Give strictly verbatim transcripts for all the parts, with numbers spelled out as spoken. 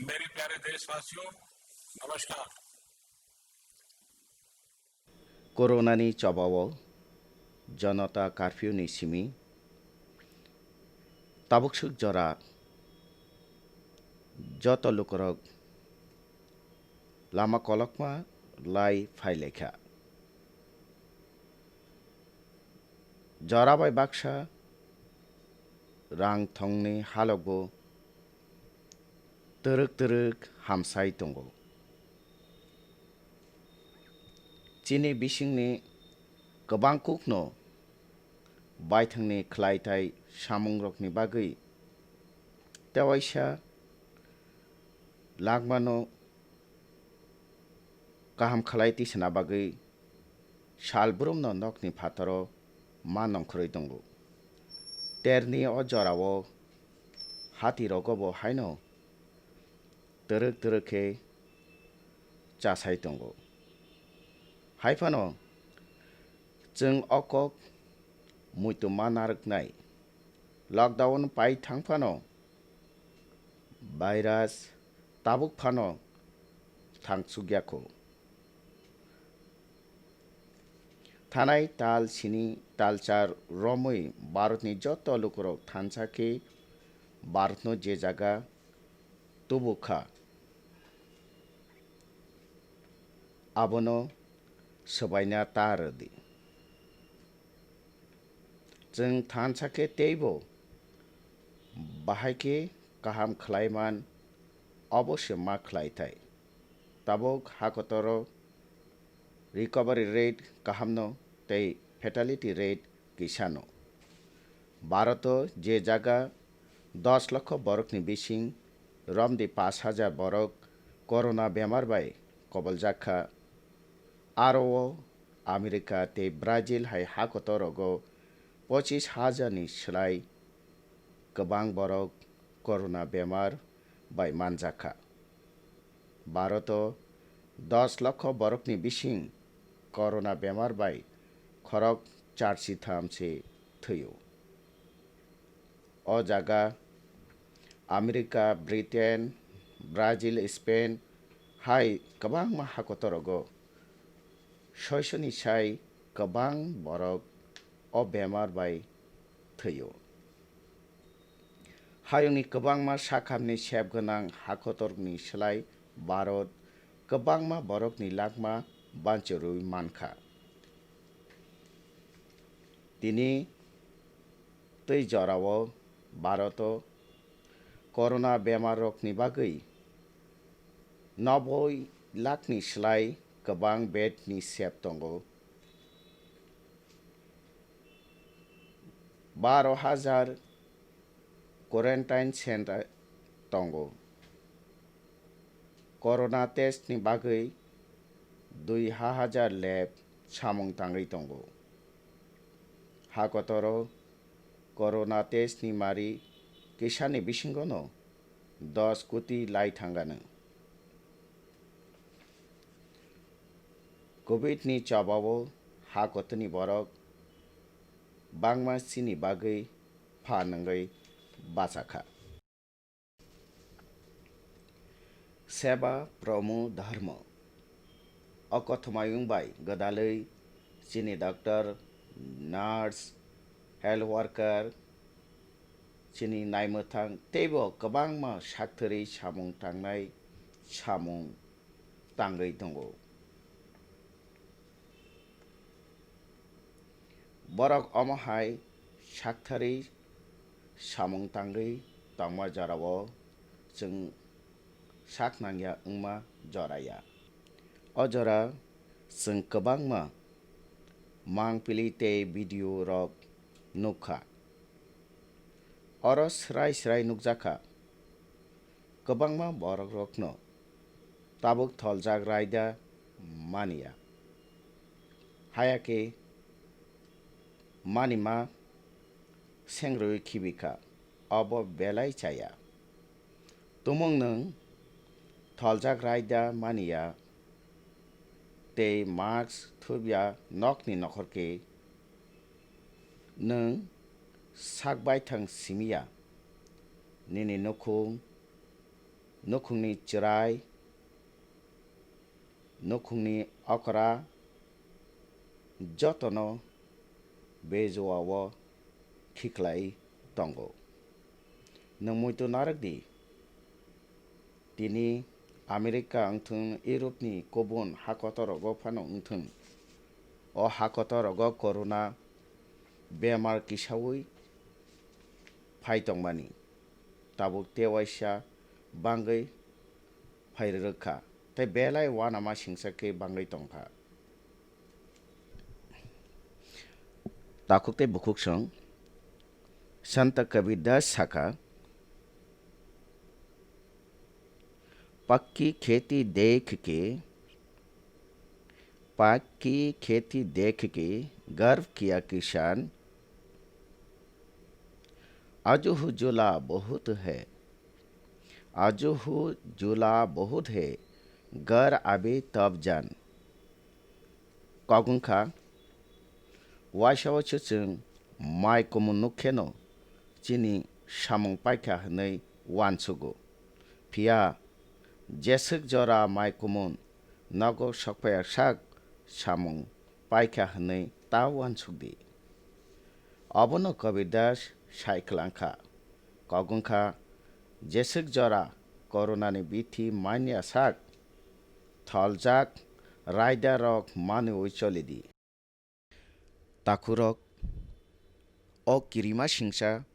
मेरे प्यारे देशवासियों, नमस्कार। Coronani chobao Janata Curfew ni simi tabukswk jora joto lukurok lama kolokma lai phailaikha. Jora bai baksa rang thongni halokbo twrwk twrwk hamsai tongo. Chini bisingni kwbang kukno baithangni khlaitai samungrokni bagwi tewaisa langmano kaham khlai tisana bagwi salbrumno nokni phataro ma nongkhorwi tongo. Terni o jorao hatirogobo haino twrwk twrwk khe chasai tongo. Hai phano chwng o kok muitu ma narwknai. Lockdown pai thang phano virus tabuk phano thangchukya kho. Thanai tal sini tal char romwi Bharatni joto lukurok thansa khe Bharatno je jaga tubukha, abono swbaina ta rwdi. Chwng thansa khe teibo bahai khe kaham khlai man, obo se ma khlai thai. Tabuk hakotoro recovery rate kahamno tei fatality rate kisano. Bharoto je jaga dos lokho borokni bising romdi pash hajar borok corona bemar bai koboljak kha, aro o America tei Brazil hai hakotorogo pochis hajar ni slai kwbang borok corona bemar bai manjak kha. Bharoto dos lokho borokni bising corona bemar bai khorok charsi tham se thwio. O jaga America, Britain, Brazil, Spain hai kwbangma hakotorogo soisoni sai kwbang borok o bemar bai thwio. Hayungni kwbangma sakhamni sep gwnang hakotorni slai Bharat kwbangma borokni langma banchorwi mankha. Tini tei jorao Bharoto corona bemarrokni bagwi noboi lakhni slai kwbang bedni sep tongo. Baro hajar quarantine center tongo. Corona test ni bagwi dui hajar lab samung tangwi tongo. Hakotoro corona test ni mari kisani bisingono dos koti lai thangano. Covid ni chobao hakotoni borok bangma chini bagwi pha nangwi bachakha. Seva promo dharma. O kothomayung bai gwdalwi chini doctor, nurse, health worker, chini naimwthang teibo kwbangma sakthwrwi samung tangnai samung tangwi tongo. Borok omo hai sakthwrwi samung tangwi tongma jorao chwng sak nangya wngma jora ya. O jora chwng kwbangma mangpili tei video rok nukha. Oro srai srai nukjakha. Kwbangma borokrokno tabuk tholjak raida mani ya. Haya khe mani ma sengrwi khibi kha, obo belai cha ya. Tumung nwng tholjak raida mani ya tei mask thubya nokni nokhor khe nwng sak baithang simi ya. Nini nukhung, nukhungni chwrai, nukhungni okra jotono bejua-o khiklai tongo. Nwng muitu narwk di, tini America wngthung, Europe ni kubun hakotorogo phano wngthung, o hakotorogo corona bemar kisaui phai tongmani tabuk tewaisa bangwi phai rwrwk kha, tei belai uanama singsa khe bangwi tong kha. Takhuk tei bukhuk song Santa Kabir Das sakha, "Pakki kheti dekh ke, pakki kheti dekh ke garv kiya kishan, aju hu jula bahut hai, aju hu jula bahut hai, ghar abe tab jan." Kok wngkha, waisa waisa chwng mai kumun nuk kheno chini samung paikha hwnwi uansugo. Phiya jeswk jora mai kumun nogo sokphaiya sak samung paikha hwnwi ta uansukdi. Obono Kabir Das sai kwlangkha. Kok wngkha, jeswk jora coronani bithi manya sak tholjak raidarok manwi cholidi. Takhurok, o kirima singsa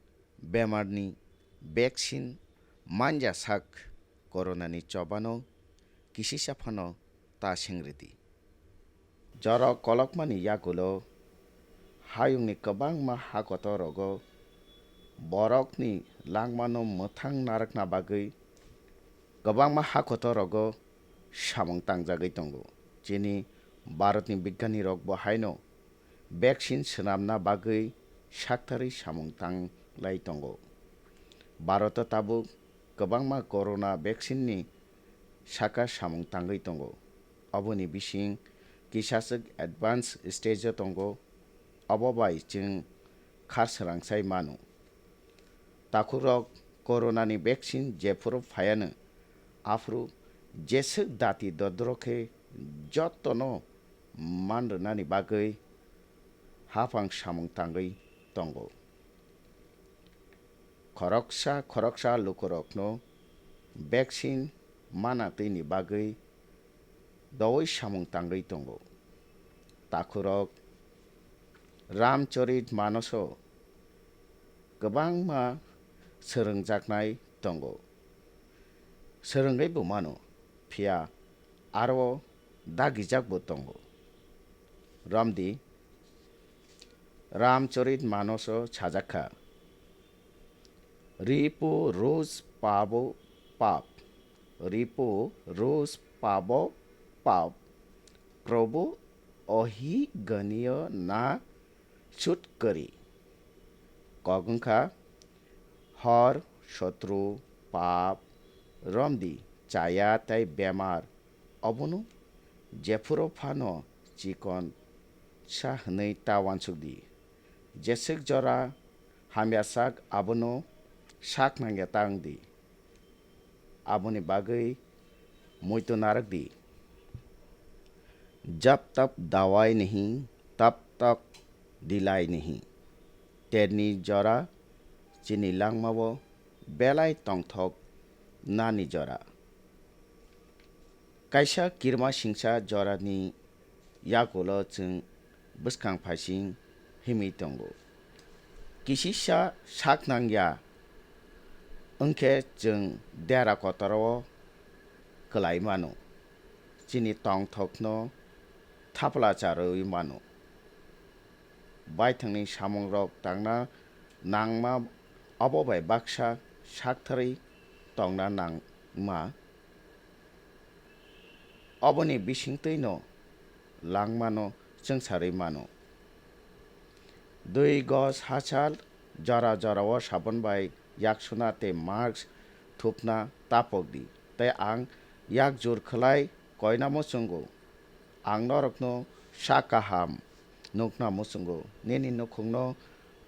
bemarni vaccine manya sak coronani chobano kisisa phano ta sengri di. Jorok kolokmani yagulo hayungni kwbangma hakotorogo borokni langmano mwthang narwkna bagwi kwbangma hakotorogo samung tangjagwi tongo. Chini Bharatni bigyanirokbo haino vaccine swnamna bagwi saktarwi samung tanglai tongo. Bharoto tabuk kwbangma corona vaccine ni saka samung tangwi tongo. Oboni bising kisaswk advance stage o tongo, obo bai chwng khar swrangsai mano. Takhukrok, corona ni vaccine jephuru phaiyanw, aphuru jeswk dati dodro khe jotono man rwnani bagwi haphang samung tangwi tongo. Khoroksa khoroksa lukurokno vaccine mana twini bagwi doui samung tangwi tongo. Takhurok, Ramcharit Manoso kwbangma swrwngjaknai tongo. Swrwngwi bo mano, phiya aro dagijak bo tongo. Romdi, Ramcharit Manoso sajak kha, "Ripu roj pabo pap, ripu roj pabo pap, Prabhu ohi ganiyo na chut kari." Kok wngkha, hor, sotru, pap, romdi, chaya tei bemar, obono jephuru phano chikon sa hwnwi ta uansuk di. Jeswk jora hamya sak abono sak nangya ta wng di. Aboni bagwi muitu narwk di. Jab tab dawai nahi, tab tak dilai nahi. Terni jora chini langmao belai tongthok nani jora. Kaisa kirima singsa jorani yagulo chwng bwskang phaising himwi tongo. Kisisa sak nangya wngkhe chwng dera kotoro kwlai mano, chini tongthokno thapla charwi mano. Baithangni samungrok tangna nangma, abo bai baksa saktharwi tongna nangma. Oboni bisingtwino langmano chwngsarwi mano. Dui gos hachal jora jorao sabon bai yaksuna tei mask thupna tapok di, tei ang yak jur khlai koina muchungo. Ang norokno sak kaham nukna muchungo, nini nukhungno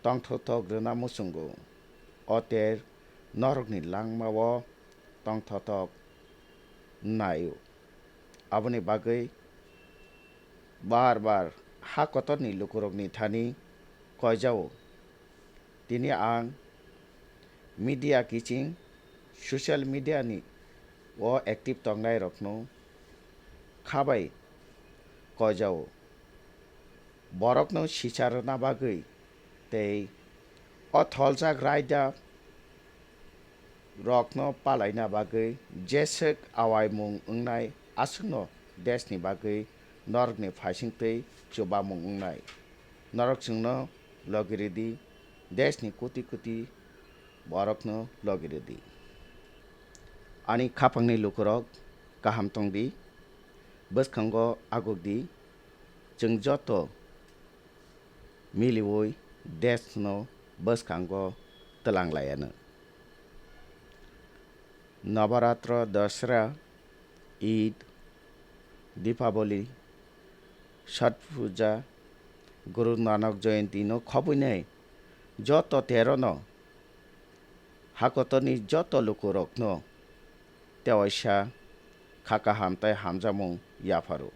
tongthokthok rwna muchungo. O ter norokni langmao tongthotok naio. Aboni bagwi bar bar ha kotorni lukurokni thani koijao. Tini ang media kiching, social media ni o active tongnairokno khabai koijao. Borokno sicharna bagwi tei o tholjak raida rokno palaina bagwi jeswk awaimung wngnai aswkno deshni bagwi norokni phaisingtwi chubamung wngnai. Norok chwngno logi rwdi, deshni koti koti borokno logi rwdi. Ani khapangni lukurok kaham tongdi, bwskango agukdi, chwng joto miliwi deshno bwskango twlang laianw. Nabaratro, Dasra, Eid, Dipaboli, Chhat Puja, Guru Nanak Jayanti no khobwinai joto terono hakotorni joto lukurokno tewaisa kha kaham tei hamjakmung yapharo.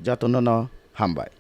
Jotono no hambai.